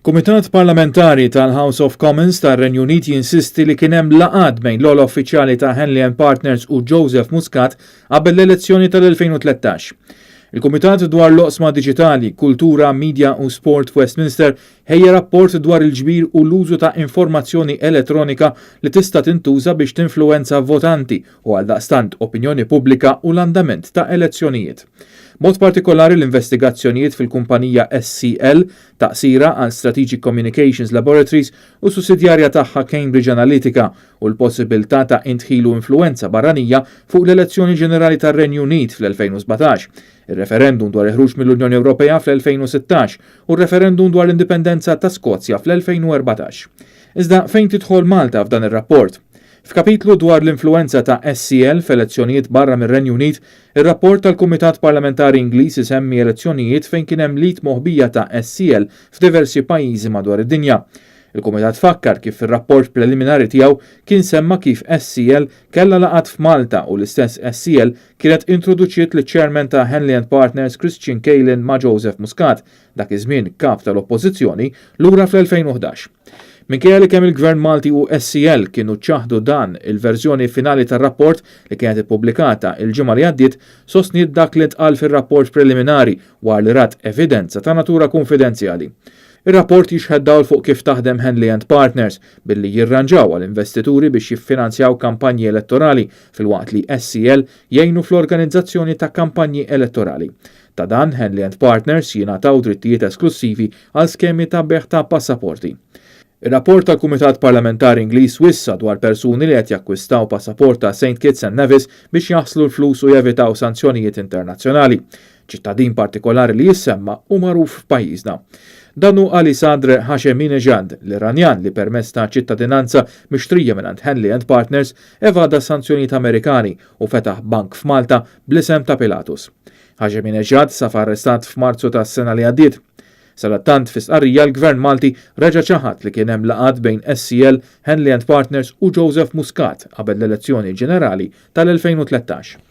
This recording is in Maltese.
Kumitat Parlamentari tal-House of Commons tar-Renju Unit jinsisti li kien hemm laqgħat bejn l-ogħla uffiċjali ta' Henley and Partners u Joseph Muscat qabel l-elezzjoni tal-2013. Il-Kumitat dwar l-Oqsma Diġitali, Kultura, Media u Sport f'Westminster ħejja rapport dwar il-ġbir u l-użu ta' informazzjoni elettronika li tista' tintuża biex tinfluwenza votanti u għaldaqstant opinjoni pubblika u l-andament ta' elezzjonijiet. B'mod partikolari l-investigazzjonijiet fil-kumpanija SCL, taqsira għal Strategic Communications Laboratories, u sussidjarja tagħha Cambridge Analytica u l-possibilità ta' indħil u influwenza barranija fuq l-elezzjoni ġenerali tar-Renju Unit fl-2017, ir-referendum dwar il-ħruġ mill-Unjoni Ewropea fl-2016 u r-referendum dwar l-indipendenza ta' Skozja fl-2014. Iżda fejn tidħol Malta f'dan ir-rapport? F'kapitlu dwar l-influwenza ta' SCL f'elezzjonijiet barra mir-Renju Unit, ir-rapport tal-Kumitat Parlamentari Ingliż isemmi elezzjonijiet fejn kien hemm l-id moħbija ta' SCL f'diversi pajjiżi madwar id-dinja. Il-Kumitat fakkar kif fir-rapport preliminari tiegħu kien semma kif SCL kellha laqgħat f'Malta u l-istess SCL kienet introduċiet liċ-Chairman ta' Henley and Partners Christian Kaelin ma' Joseph Muscat, dak iż-żmien Kap tal-Oppożizzjoni, lura fl-2011. Minkejja li kemm il-Gvern Malti u SCL kienu ċaħdu dan, il-verżjoni finali tar-rapport li kienet ippubblikata il-ġimgħa li għaddiet sostniet dak li ntqal fir-rapport preliminari wara li rat evidenza ta' natura kunfidenzjali. Ir-rapport jixħet dawl fuq kif taħdem Henley and Partners billi jirranġaw għal investituri biex jiffinanzjaw kampanji elettorali filwaqt li SCL jgħinu fl-organizzazzjoni ta' kampanji elettorali. Ta' dan, Henley and Partners jingħataw drittijiet esklussivi għal skemi ta' bejgħ ta' passaporti. Ir-rapport tal-Kumitat Parlamentari Ingliż wissa dwar persuni li qed jakkwistaw passaport ta' Saint Kitts and Nevis biex jaħslu l-flus u jevitaw sanzjonijiet internazzjonali. Ċittadin partikolari li jissemma hu magħruf f'pajjiżna. Dan hu Ali Sadr Hasheminejad, l-Iranjan li permezz ta' ċittadinanza mixtrija mingħand Henley and Partners evada s-sanzjonijiet Amerikani u fetaħ bank f'Malta bl-isem ta' Pilatus. Hasheminejad safa arrestat f'Marzu tas-sena li għaddiet. Sadattant, fi stqarrija l-Gvern Malti reġa' ċaħad li kien hemm laqgħat bejn SCL, Henley and Partners u Joseph Muscat qabel l-elezzjoni ġenerali tal-2013.